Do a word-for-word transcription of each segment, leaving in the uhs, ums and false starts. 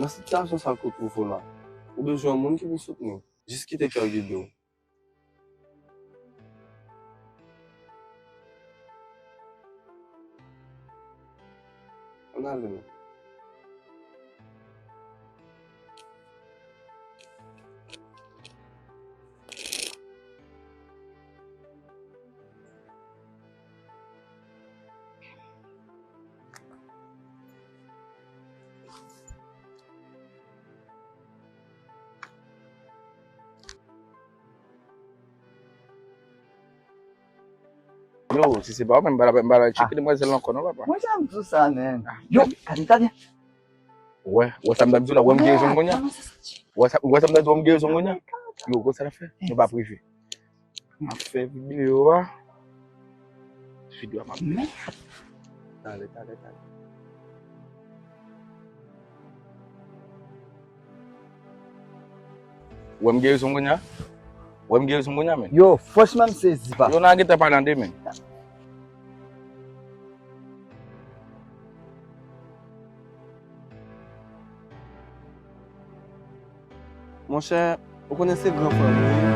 Nan sitiyasyon sa ke w twouve w la, ou bezwen yon moun ki pou soutni w. Jis kite kè w gide w. Ann ale non. Yo, si se pa ou menm, m pa, m pa tcheke demwazèl la ankò non, papa. Mwen janm di w sa, men. Yo, gade, gade. Wè, wè sa m t ap di w la, wè m gen rezon kounye a. Wè sa, wè sa m t ap di w, wè m gen rezon kounye a. Yo, gwo sa n ap fè? Nou pa prive. M ap fè videyo a. Videyo a m ap fè. Talè, talè, talè. Wè m gen rezon kounye a? Wè m gen rezon kounye a, men. Yo, franchman, m sezi, pa. Yo, n a gentan pale an demen. Monchè, ou konnen se gran frè m ou ye.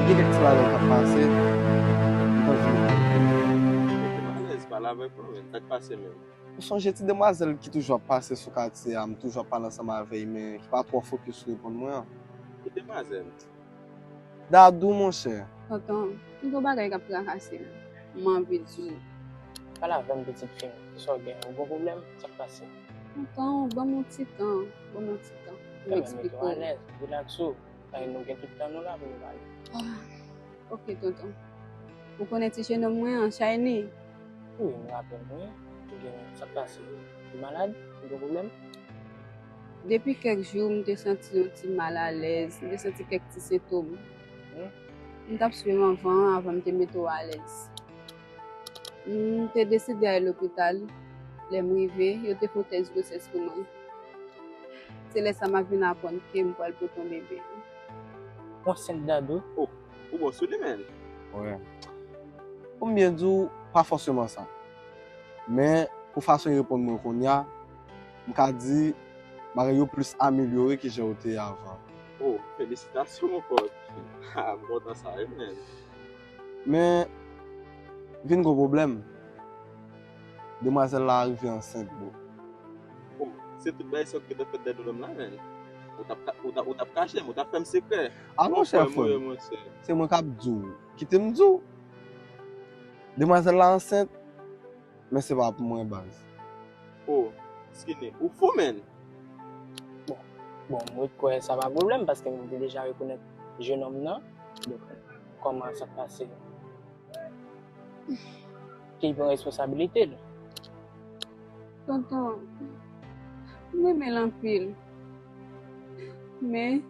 Gen kèk ti bagay k ap pase. M t anvi. Mete m alèz, pale avèk mwen, men. Sa k pase menm? Ou sonje ti demwazèl ki toujou ap pase sou katye a, m toujou ap pale ansanm avè l, men ki pa twò fokis sou reponn mwen an? Ki demwazèl? Dadou, monchè. Tonton, m gen yon bagay k ap trakase m. M anvi di w. Pale avè m, pitit fi m. Kisa w gen? Ou gen pwoblèm? Sa k pase? Tonton, ban m yon ti tan. Ban m yon ti tan. Pou m eksplike w. Alèz, rilaks ou. Paske nou gen tout tan nou la pou nou pale. Ah, ok, tonton. Ou konnen ti jenòm mwen an, Shiny? Wi, m raple m, wi. Ou gen sa k pase? Ou malad? Ou gen pwoblèm? Depi kèk jou, m te santi yon ti malalèz, m te santi kèk ti sentòm. Hmm? M t ap swiv anvan, anvan m te mete w alèz. M te deside al lopital. Lè m rive, yo te fè yon tès gwosès pou mwen. Se lè sa m ap vin aprann ke m pral pote yon bebe. Ou ansent, Dadou? Oh, ou bon sou li, men. Wi. Pou m byen di w, pa fòseman sa. Men, pou fason l reponn mwen kounye a, m ka di bagay yo plis amelyore ke jan yo te ye avan. Oh, felisitasyon, mon pòt. Ah, m kontan sa, wi, men. Men, vin gwo pwoblèm. Demwazèl la rive ansent, bro. Oh, se tout bagay sa yo ki te fèt dèyè do m la, men. Ou t ap ka-, ou t ap, ou t ap kache m, ou t ap fè m sekrè. Ah, monchè, frè m, se mwen k ap di w. Kite m di w. Demwazèl la ansent, men se pa pou mwen, baz. Oh, Skinny, ou fou, men. Bon, bon, mwen kwè sa pa pwoblèm, paske mwen te deja rekonèt jenòm nan. Donk, kòman sa t pase? Ke li pran responsabilite l. Tonton, m renmen l anpil. Men,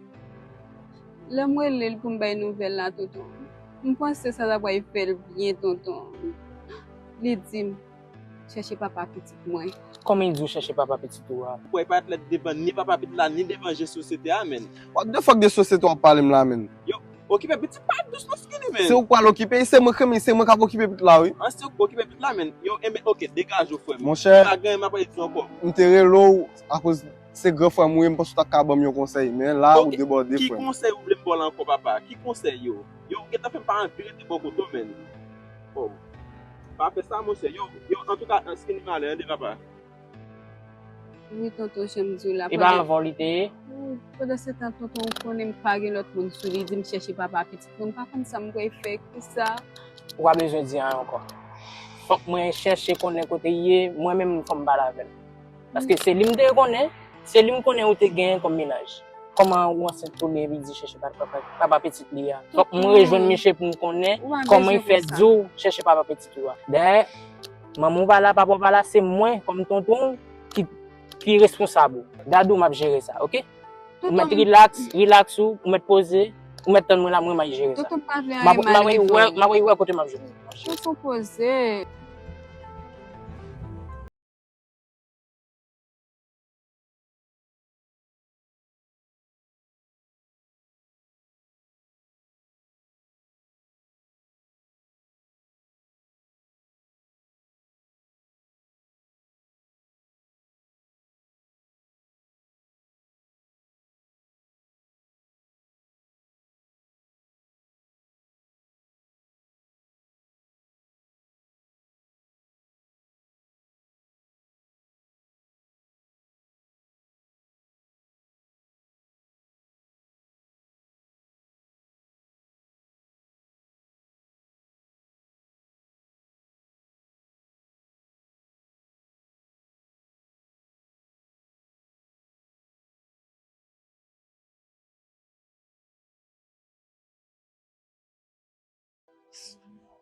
lè m rele l pou m bay nouvèl la, tonton, m panse sa ta pral fè l byen, tonton. Li di m, chèche papa pitit mwen. Kòman l di w chèche papa pitit ou a? Kwè pa t lè devan ni papa pitit la, ni devan je sosyete a, men. What the fuck de sosyete w ap pale m la, men? Yo, okipe pitit pa dous non, Skinny, men. Se ou k pral okipe, se mwen k renmen, se mwen k ap okipe pitit la, wi. An, se ou k okipe pitit la, men. Yo, enben, oke, degaje w, frè m. Monchè, pa gen anyen m ap di ankò. M te rele w akoz se gran frè m ou ye, m panse w ta ka ban m yon konsèy, men la ou debòde, frè m. Ki konsèy ou vle m ba w la ankò, papa? Ki konsèy yo? Yo, ou gentan fè m pa anvi rete bò kote w, men. Oh. Pa fè sa, monchè. Yo, yo, antouka, Skinny, m ale, tande, papa. Wi, tonton, jan m di w la. E pa anvan w li te ye? Wi, pandan se tan, tonton, ou konnen m pa gen lòt moun sou li, di m chèche papa pitit mwen, m pa konn sa m pral fè, kisa. Ou pa bezwen di anyen ankò. Fòk mwen chèche konnen kote l ye, mwen menm fò m pale avè l. Paske se li m te konnen, se li m konnen ou te genyen kòm mennaj. Kòman ou ansent tou li epi di chèche pa-, papa, papa pitit li a? Fòk mwen rejwenn misye pou m konnen kòman l fè di w chèche papa pitit ou a. Dayè, manman w pa la, papa w pa la, se mwen kòm tonton w ki, ki responsab ou. Dadou, m ap jere sa, oke? Ou mèt rilaks, rilaks ou, ou mèt poze, ou mèt tann mwen la, mwen m ap jere sa. Tonton pa vle anyen mal rive w. M ap wè kote m ap jwenn ou. Tonton poze.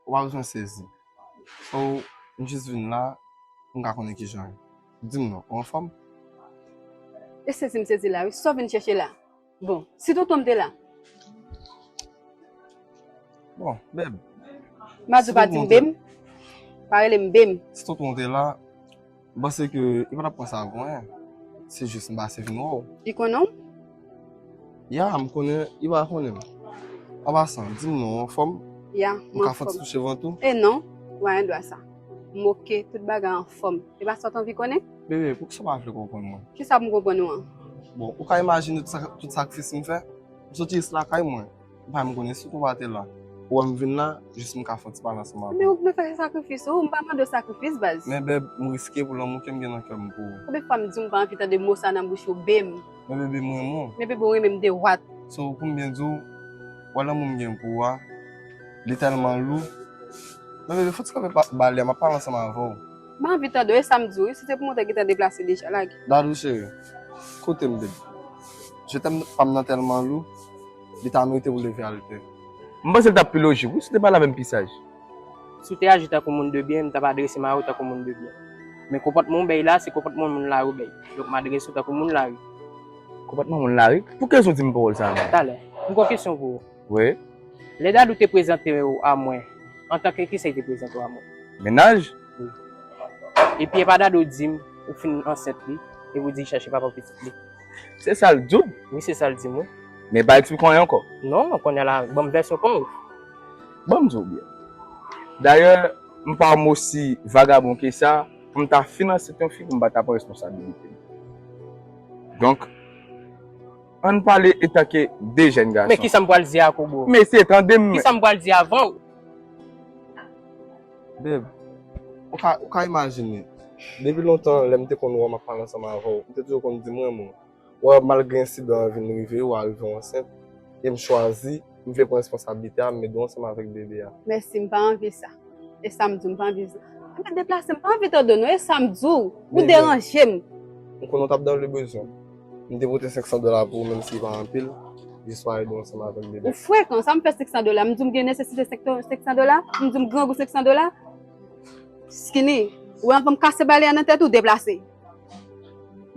Ou pa bezwen sezi. So, m jis vin la pou m ka konnen kijan. Di m non, ou anfòm? E sezi m sezi la, wi. Sa w vin chèche la? Bon, si tonton m te la. Bon, beb. M a di w pa di m bem. Pa rele m bem. Si tonton te la, m panse ke li pa t ap pran sa pou anyen. Se jis m pase vin wè w. Li konnen w? Ya, m konnen, li pa konnen m. An pasan, di m non, ou anfòm? Ya, m ka fè ti touche vant ou? E non, ou pa gen dwa sa. M oke, tout bagay anfòm. E pa sa w t anvi konnen? Bebe, poukisa w pa vle konprann mwen? Kisa pou m konprann ou an? Bon, ou ka imajine tout, sa, tout sakrifis m fè? M soti jis lakay mwen. M pa menm konnen si tonton pa te la. Ou wè m vin la, jis m ka fè yon ti pale ansanm avè w. Men ou vle fè sakrifis, ou, m pa mande w sakrifis, baz. Men beb, m riske pou lanmou ke m gen nan kè m pou ou. Konbyen fwa m di w m pa anvi tande mo sa nan bouch ou, bem? Men bebe, m renmen w. Men bebe, ou renmen m de wat. So, pou m byen di w, wè lanmou m gen pou ou a, li tèlman lou. Men bebe, fò ti kanpe pa, bale a, m ap pale ansanm avè w. M pa anvi tande w, e sa m di w, wi, si se pou mwen, w te gentan deplase deja, lage. Dadou cheri, koute m, bebe. Je t'aime pa m nan tèlman lou, li ta merite pou leve al tè. M panse l t ap pi lojik, wi, si w te pale avè m pi saj. Si w te aji tankou moun de byen, m t ap adrese m a ou tankou moun de byen. Men konpòtman w bay la, se konpòtman moun lari w bay. Donk, m adrese w tankou moun lari. Konpòtman moun lari? Pou ki rezon w di m pawòl sa a menm? Talè, m gon kesyon pou ou. Wi. Lè Dadou te prezante w a mwen, antanke kisa li te prezante w a mwen? Mennaj? Wi. Epi e pa Dadou di m ou fin ansent li, epi w di l chache papa pitit li. Se sa l di w? Wi, se sa l di m, wi. Men pa eksplike w anyen ankò? Non, kounye a la, ban m vèsyon pa w. Ban m di w byen. Dayè, m pa yon osi vagabon ke sa, pou m ta fin ansent yon fi, pou m pa ta pran responsabilite m. Donk, ann pale etanke de jèn gason. Men kisa m pral di a Kobo? Men eseye tande m. Kisa m pral di avan w? Beb, ou ka, ou ka imajine, depi lontan, lè m te konn wè w, m ap pale ansanm avè w, m te toujou konn di m renmen w. Wè, malgre ensidan an vin rive, w a rive w ansent, e m chwazi, m vle pran responsablite a, m mete w ansanm avèk bebe a. Mèsi, m pa anvi sa. E sa m di w, m pa anvi sa. Ebyen, deplase, m pa anvi tande w non, e sa m di w, ou deranje m. M konnen w t ap dans le besoin. M te pote senk san dola pou ou, menm si li pa anpil, jis w a ede w ansanm avèk bebe. Ou frekan, sa m fè senk san dola, m di w m gen nesesite senk san dola, m di w m grangou senk san dola. Skinny, ou wè anvan m kase bale a nan tèt ou, deplase.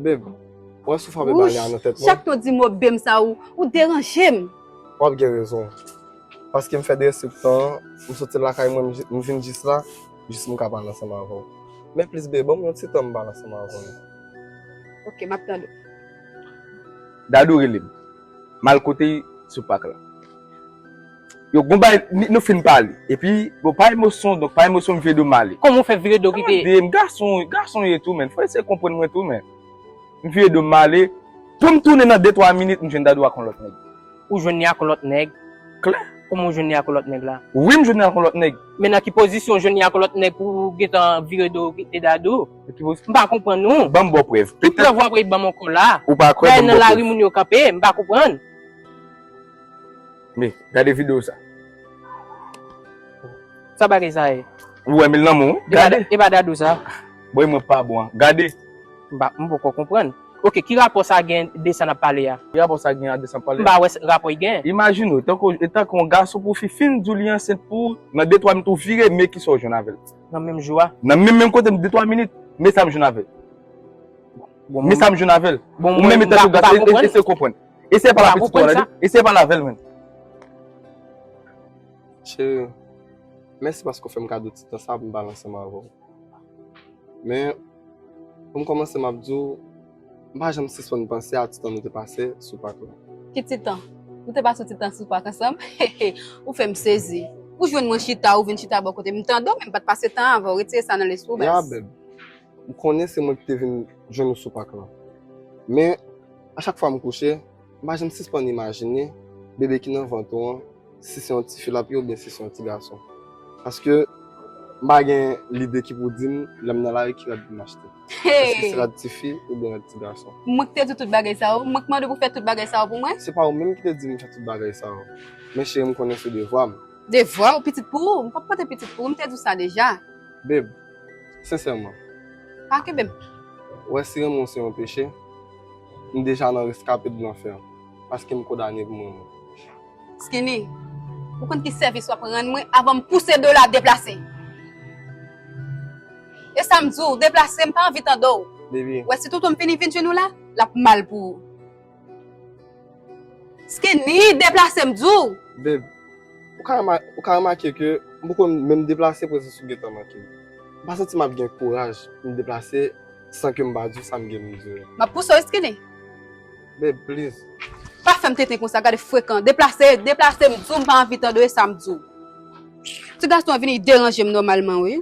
Beb, ou wè si w frape bale a nan tèt mwen? Chak tan w di mo bem sa ou, ou deranje m. W ap gen rezon. Paske m fè de rès tan an, m soti lakay mwen, m vin jis la, jis m ka pale ansanm avè w. Men plis bebe, ban m yon ti tan m pale ansanm avè w. Ok, m ap tande w. Dadou rele m. M al kote sou pak la. Yo, gon bagay, nou fin pale. Epi, bon, pa emosyon, donk pa emosyon, m vire do m ale. Kòman w fè vire do kite? Tande m, gason, gason ye tou, men. Fò eseye konprann mwen tou, men. M vire do m ale. Pou m tounen nan de twa minit, m jwenn Dadou ak yon lòt nèg. Ou jwenn li ak yon lòt nèg? Klè. Kòman w jwenn li ak yon lòt nèg la? Wi, m jwenn li ak yon lòt nèg. Men nan ki pozisyon w jwenn li ak yon lòt nèg pou w gentan vire do w kite Dadou? M pa konprann ou. Ban m ba w prèv. Tout prèv w ap ban m ankò la. Ou pa kwè, ban m ba w prèv. Nan lari moun yo kanpe, m pa konprann. Men, gade videyo sa. Sa bagay sa ye? Ou wè m nan men w, wi. Gade. E pa Dadou sa? Bon, mwen pa bon an. Gade. M pa, m poko konprann. Ok, ki rapò sa gen de sa n ap pale a? Ki rapò sa gen a de sa n ap pale a? M pa wè rapò y gen. Imajine w, tankou, etanke yon gason pou fi fin di w li ansent pou ou, nan de twa minit ou vire, men kisa w jwenn avè l? Nan menm jou a? Nan menm, menm kote m, de twa minit, men sa m jwenn avè l. Men sa m jwenn avè l. Ou menm etanke yon gason, eseye konprann. Eseye pale a pitit ou a, eseye pale avè l, menm. Cheri, mèsi paske w fè m kado ti tan sa pou m pale ansanm avè w. Men, pou m kòmanse, m ap di w, m pa janm sispann panse a ti tan nou te pase sou pak la. Ki ti tan? Nou te pase ti tan sou pak ansanm? Ou fè m sezi. Ou jwenn mwen chita, ou vin chita bò kote m. M tande w, men m pa t pase tan avè w. Retire sa nan lespri w, baz. Ya, beb. M konnen se mwen ki te vin jwenn ou sou pak la. Men, a chak fwa m kouche, m pa janm sispann imajine bebe ki nan vant ou an, si se yon tifi l ap ye oubyen si se yon ti gason. Paske m pa gen lide ki pou di m lè m nan lari ki rad pou m achte. Èske se rad tifi oubyen rad ti gason? Mwen ki te di w tout bagay sa yo? Mwen ki mande w pou fè tout bagay sa yo pou mwen? Se pa ou menm ki te di m fè tout bagay sa yo. Men cheri, m konnen se devwa m. Devwa w? Pitit pou ou? M p ap pote pitit pou ou, m te di w sa deja. Babe, sensèman. Pa kenbe m. Ou wè si renmen w se yon peche, m deja nan reskape de lanfè, paske m kondane pou m renmen w. Skinny, Ou konn ki sèvis w ap rann mwen avan m pouse do la deplase? E sa m di w, deplase, m pa anvi tande w. Baby, Wè, si tonton m vini vin jwenn ou la, l ap mal pou ou. Skinny, deplase, m di w. Babe, ou ka, rema- ou ka remake ke m poko menm deplase prezans ou gentan manke m. M pa santi m ap gen kouraj pou m deplase san ke m pa di w sa m gen pou m di w. M ap pouse w, Skinny. Babe, please. Pa fè m tenten konsa, gade frekan. Deplase, deplase, m di w, m pa anvi tande w, e sa m di w. Ti gason an vini deranje m nòmalman, wi.